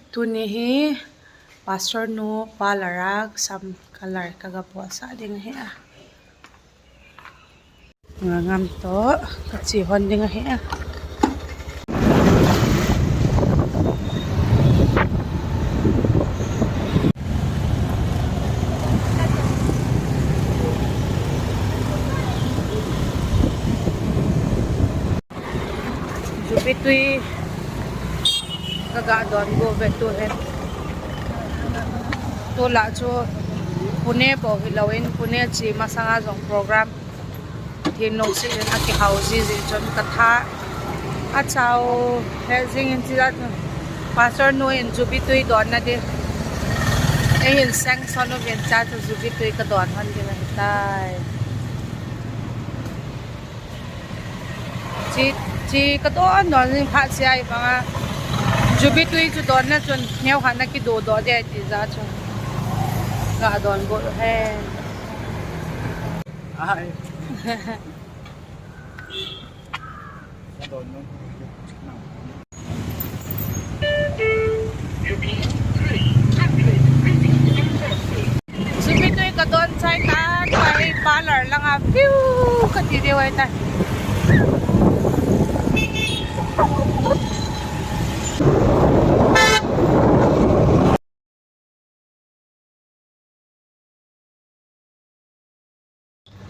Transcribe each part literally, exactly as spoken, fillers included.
Tuni hi pastor nu parlour ah sam color ka ga bawlsak ding ahi a. Ngangam tawh ka chia hon ding ahi a. Zubitui ka ga dawn guat ve tu hin. Tu lah chu Pune po hilo in, Pune chia masang a zong program Pathian lungsiat in a kihau zizi chun ka tha a chau he zing in chia chu pastor nu in Zubitui dawnna ding ei hin sanction uvin chia chu Zubitui ka dawn hon ding ahi tai. Chi, chi ka dawn dawn zing phat sia i bang a, Zubitui chu dawnna chun neukhat na kiduadawk ding ti za chu ka dawn guat hen. Zubitui ka dawn chai ta, tua hi parlour lang a piu ka ti deu ai ta.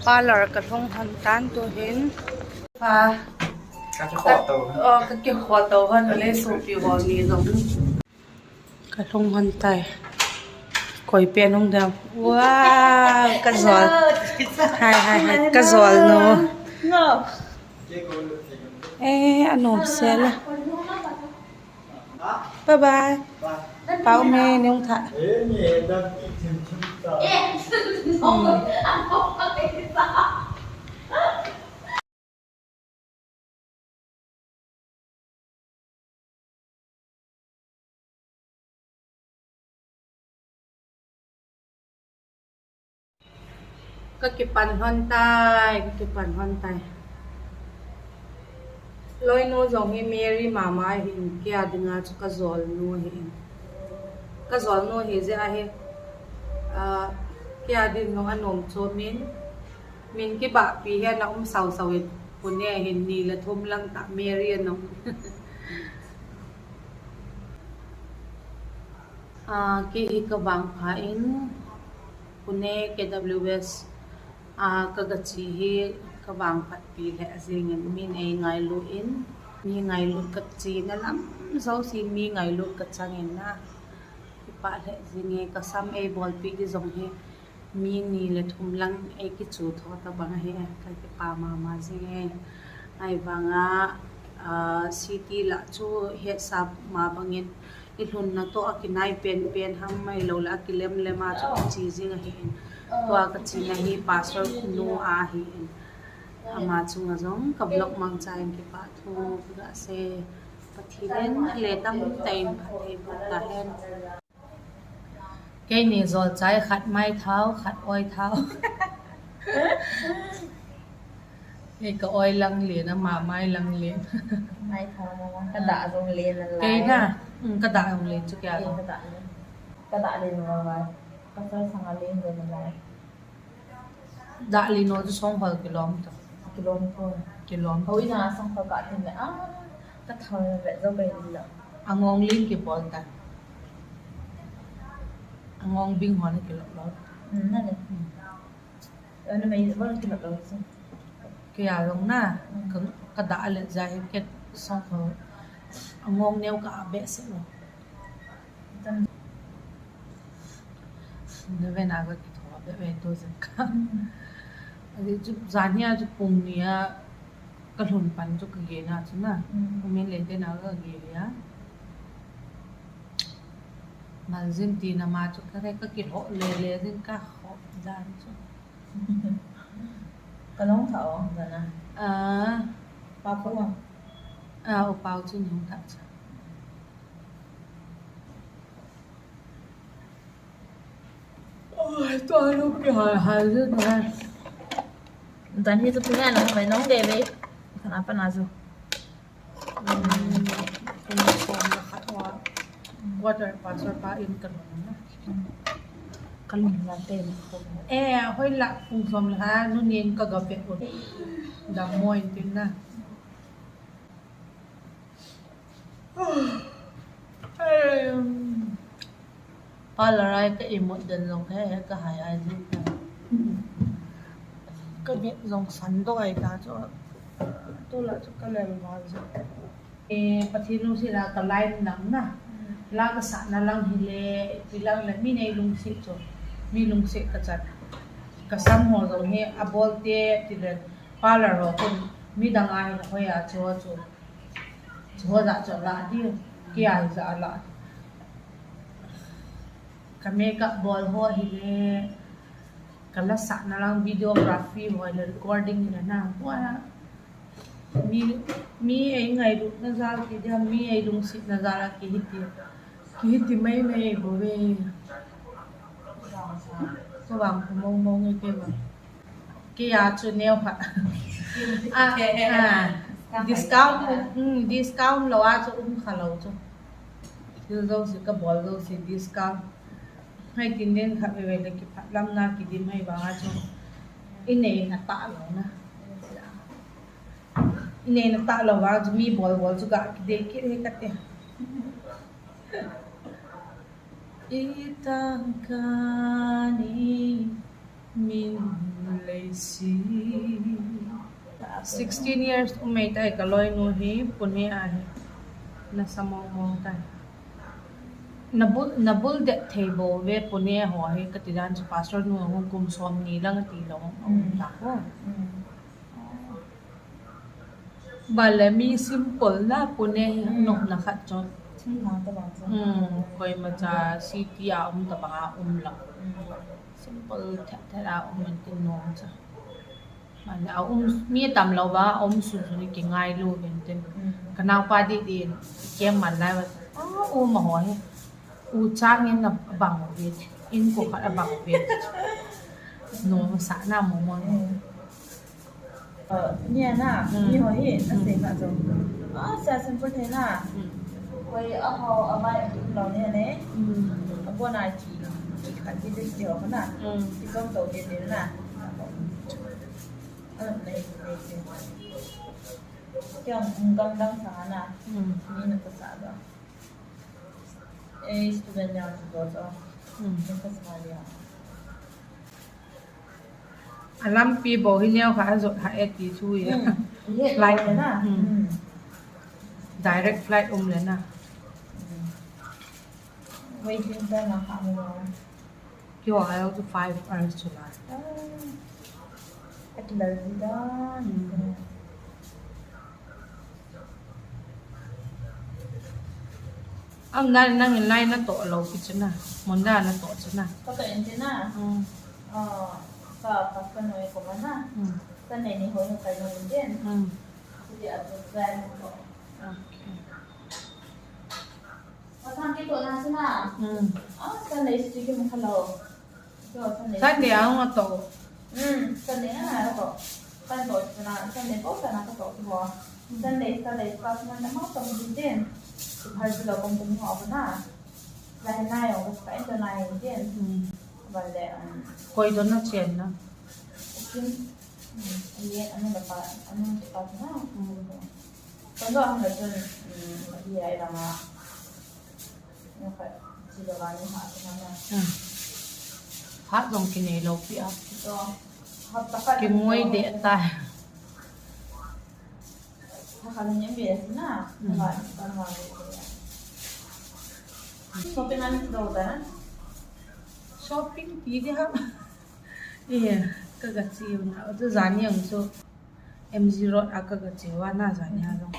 Parlour ka lhung hon tan tu hin. Ka kikhawto hon le suapi haw ni zong. Ka lhung hon tai. Koi pen hung dam. Wow, ka zawl. Hai, hai, hai, ka zawl nu. E, a nuam sel a. Bye bye. Pau me nung tha. Ka kipan hon tai, ka kipan hon tai. Lawinu zong hi Mary mama hi in, kei a ding a chu ka zawlnu hi in. Ka zawlnu hi zia hi, kei a ding nung a nuam chu min, min kibahpi hi a na um sau sau in, Pune hin ni le thum lang ta Mary a nung. Kei hi ka vangpha in, Pune K W S a ka ga chia hi ka vangphatpi leh zing in min ei ngailut in, mi ngailut ka chiana lam zosia mi ngailut ka chang in a, kipak leh zing e. Ka sam ei bawlpiak di zong hi mi ni le thum lang ei kichu tho ta bang ahi, ka kipak ma ma zing e. Ahivang a, city lah chu hetsa ma bangin i lhunna tawh a kinai pen pen ham, ahilo leh a kilem lem a chu a chia zing ahi in. Tua ka chiana hi pastor nu a hi in. Ama chung ah zong ka vlog mangcha in kipahthu ka ga sei. Pathian in le tam ta in phat thei pua ta hen. Keini zawlchai khat mai thau, khat awi thau. Kei ka awi lang lian, ama mai lang lian. Kei na, ka dah zong lian chu kei a zong. Ka dah lian lo lai. Ka sal sang a lian lian lo lai. Dah lian lo chu sawngkhol kilawm ta. Kilawm ko. Kilawm. Ho ina sawngkhol ka tin le a, ka thal vet zo ka in la. A ngawng lian kibawl ta. A ngawng bing hon a kilawm lo. Kei a zong na, ka dah a let zia hi kei sawngkhol a ngawng neu ka a behseh lo. Novena ka kitho a bep e tu zing kha. Zia chu zan hi a chu pung ni a ka lhun pan chu ka gen a chu na. Kumin le tena ka gen a. Malzin tina ma chu ka re ka kilhoh le le zing ka hoh dan chu. Ka long tha o zana. Pa ko a. Upau chu nung tha cha. Tua lu kihal hal zin a. Dan hi chu tu ngai nong mai nong de ve. Khana pana chu. Kum sawm le khat ua. Pastor pa in ka lum na. Ka lum na te. E, hoi la pung sawm le ha nu nin ka ga pe u. Dam maw intin na. Parlour a ka imut den zong he, ka hai ai zing ta. Ka mit zong san dok ai ta chu. Tu la chu ka lel val zing. E, Pathian lungsiat a ka line lam na. La ka sakna lang hile, ti lang le mi nei lungsiat chu. Mi lungsiat ka chan. Ka sam haw zong hi a bawlte ti le parlour haw khun midang a hi la hoi a chu chu. Chu haw zah chu a la di. Kei a hi zah a la. Ka makeup bawl haw hile, ka la sakna lang videography haw le recording hile na. Ua, mi, mi ei ngailutna zal ti dia, mi ei lungsiatna zal a ki hi ti, ki hi ti mai mai bo ve. Ka vang pha mong mong e kei vang. Kei a chu neu kha. A, a, discount, um, discount lo a chu um kha lo chu. Thil zosia ka bawl zosia discount. Hai tin den kha ve ve le kiphatlamna kidim hai vang a chu. I neina talo na. I neina talo vang chu mi bawl bawl chu ka kidei kit hi ka ti. I tangka ni min lei si. Sixteen years um mai tai ka lawinu hi, Pune ahi. Nasa mawng mawng tai. Na bul, na bul det thei bo ve Pune haw hi ka ti dan chu pastor nu a hung kum sawmni lang a ti lo a um ta ko. Bale mi simple na Pune hi nopna khat chu. Koima cha city a um tabang a um lo. Simple thet thet a um intin nuam cha. Bale a um, mi tamlo ba a um sun sun i kingailu intin. Ka naupa di di in kem man lai va. A um a haw hi. U chang in a bang u ve. In ko khat a bang u ve. Nuam sa na mo mo. Nia na, mi haw hi a sei kha chu. A sia simple thei na. Koi a haw a vai a tum lo nia ne. A bon a ki, ki khat ki ti ti haw na. Ki chom to ti ti na. A lam nei nei ti. Kiang um gam dang sa na. Mi na ka sa da. Ei student ya chu to chu. Ka sa ya. A lampi bo hi neu kha a zot ha e ti thu i. Flight na. Direct flight um le na. Waiting time a kha um lo. Kiho ai chu five hours chu la. A kilal di da. Am dan nang in lai na to lo ki chu na. Mun da na to chu na. Ka to in ti na. Ka, ka, ka noi ko ma na. Ka nei ni hoi na kai no in din. Ti a tu plan ko. Okay. Ka thang ki to na chu na. A, ka nei chu ki ma kha lo. Sunday a hung a to. Sunday a hung a to. Kan to na, Sunday ko kan a ka to ko. Sunday, Sunday ka man ma to din. Har jilo kan to ni ho na. Lai na yo ka to na din. Bale, um, koi to na chen na. Kin. Ye, anu la pa, anu la pa na. Kan to hung la chun, um, ye ai la ma. Phat zong kinei lo pi a. Kimuai de ta. Shopping ti di ha. Ia, ka ga chiu na. Chu zani ang chu M G Road a ka ga chiu a na zani a zong.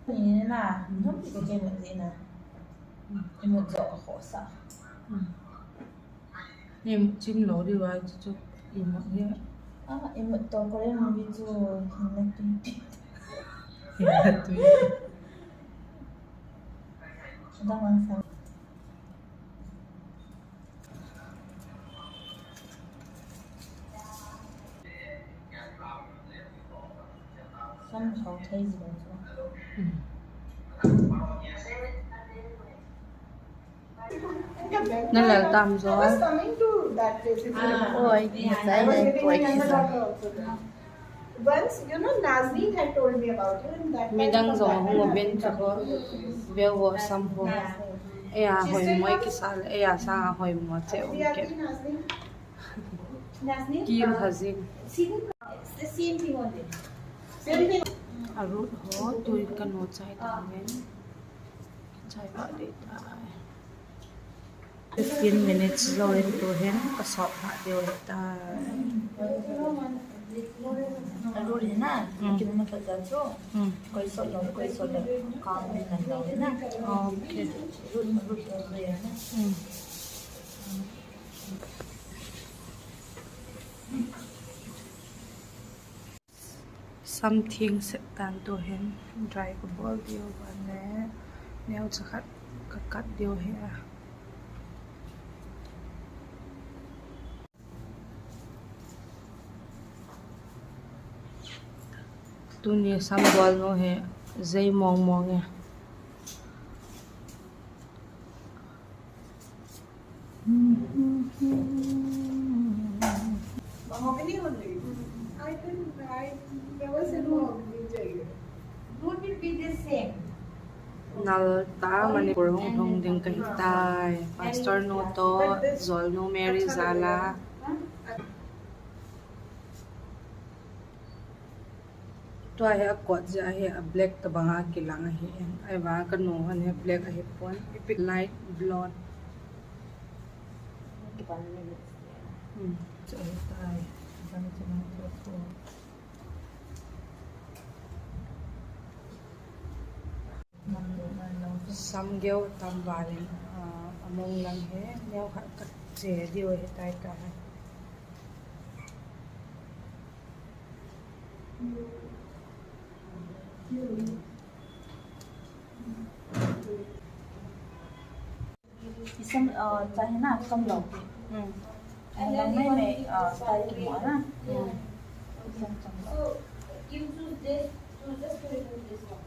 Ni na, nop ti ka ke mut zina. I mut zo ka khosa. Ni mut chim lo di wa chu chu i mut hi. A, i mut to Korean movie chu hin na tui ti. Hin na tui. Dang ang sa. Sam khau thei zi lo chu. Na lal tam zaw. Oi, na chai nai poi ki zaw. Once, you know, Nazneen had told me about you, and that time midang zong a hung a ben chu kho. Veu vo sam kho. Ei a hoi moi kisa le, ei a sâng a hoi moi che um ke. Nazneen? Nazneen? Kil ha zing. It's the same thing only. Same thing. A rut ho, tuin ka nu chai ta ven. Chai va dei ta. Fifteen minutes zo in tu hin ka sawp ha deu hi ta. A rul hi na, kin na ka ta chu. Koi sawt lo, koi sawt lo, kang ding na lo hi na. Okay. Rul, rul, rul, rul na. Sam thiang sek tan tu hin dry ka bawl diu a le, neu cha khat ka kat diu hi a. Tuni sam bawl nu hi zei mawng mawng e. Mahogany only. I think I never said mahogany चाहिए. Would it be the same? Nal ta Manipur hung thung ding ka hi tai. Pastor nu tawh zawlnu Mary zal a. Tua hi a coat zia hi a black tabang a kilang ahi. Ai va ka nu han hi black ahi puan. Ipi light blonde. Chu ahi tai. Sam geu tam val in, a mawng lang hi neu khat ka che diu ahi tai ka hi. I sam, ah, cha hi na, sam lo ki. Ai lang mai mai, ah, style ki mo na. I sam sam lo. So, you choose this to just to remove this one.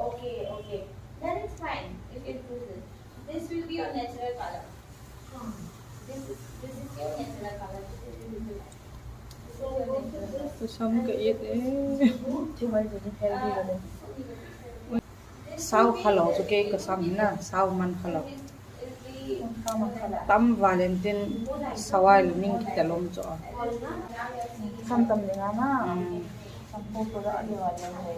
Okay, okay. Then it's fine. You can choose this. This will be your natural color. This is, this is your natural color. This is your natural. Ka sam ka it e. Thi hoi ve ni, healthy ve ni. Sau kha lo chu kei ka sam hi na, sau man kha lo. Tam val in tin sau ai le ning kitel um chu a. Sam tam ding a na. Sam po po da a le val le he.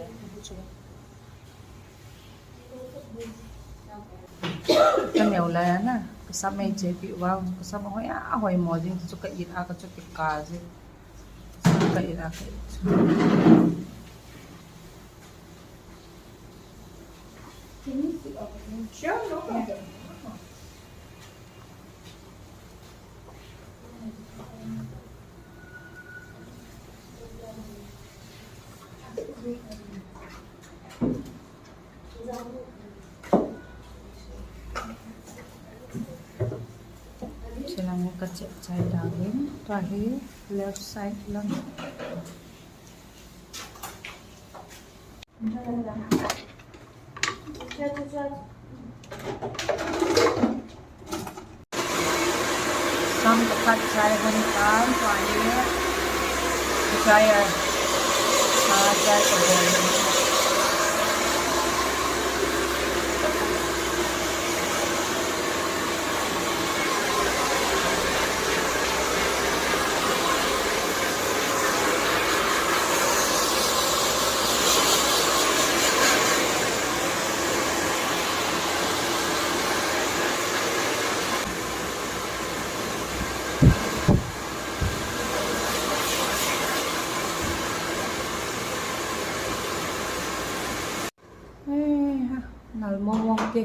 Ka neu lai a na, ka sam ei chepi ua, ka sam a hoi a, a hoi maw ding chu ka it a, ka chu kikâl zing. Ka it a, ka it chu. Sure, no problem. Chi lam ka chep chai ta in, tua hi left side lam. Sam ka khat chai hun tan, tua hi ka chai a, ka chai ka bawl. Nal mawng mawng te.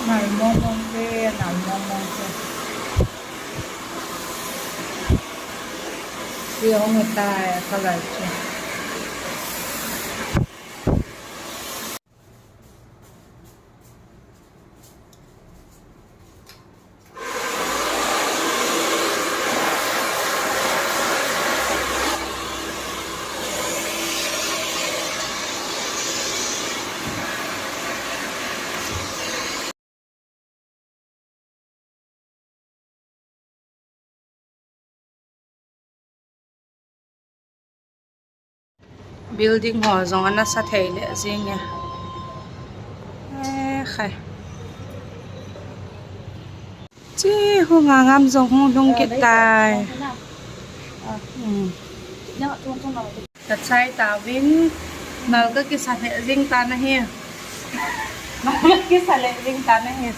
Nal mawng mawng te, nal mawng mawng te. Zia hung hi tai a colour chu. Building haw zong a nasa thei leh zing e. Chi hu Ngangam zong hung lhung kit tai. Ka chai tau in, nal ka kisa leh zing ta na hi. Nal ka kisa leh zing ta na hi.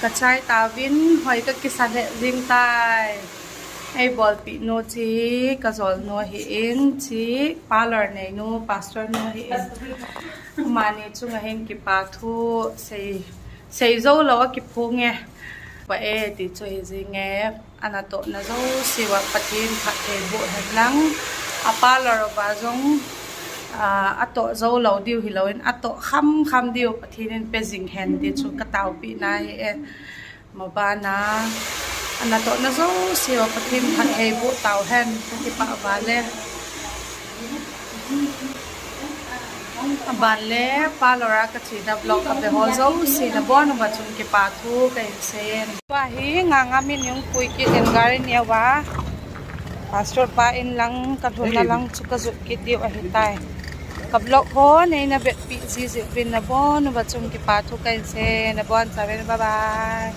Ka chai tau in, hoi ka kisa leh zing tai. Ei bawlpinu chi, ka zawlnu ahi in chi, parlour neinu, pastor nu ahi in. Amani chung ah hin kipa thu sei zo lo a kiphung e. Pa e ti chu hi zing e. A natohna zosiau ah Pathian phatthei bûk hen lang, a parlour uva zong a tawh zo lo diu hilo in, a tawh kham kham diu Pathian in pe zing hen ti chu ka taupina hi e. Maban a, a natohna zosiau ah Pathian phatthei bûk tau hen, ka kipah vale. A ban le parlour a ka chiana vlog a ve haw zosia na bawn uva chun kipa thu ka hin sei in. Tua hi Ngangam in hung pui kit in gari neu a, pastor pa in lang ka lhunna lang chu ka zut kit diu ahi tai. Ka vlog haw nei na vetpi ziaziak un na bawn uva chun kipa thu ka hin sei, na bawn chau in, bye bye.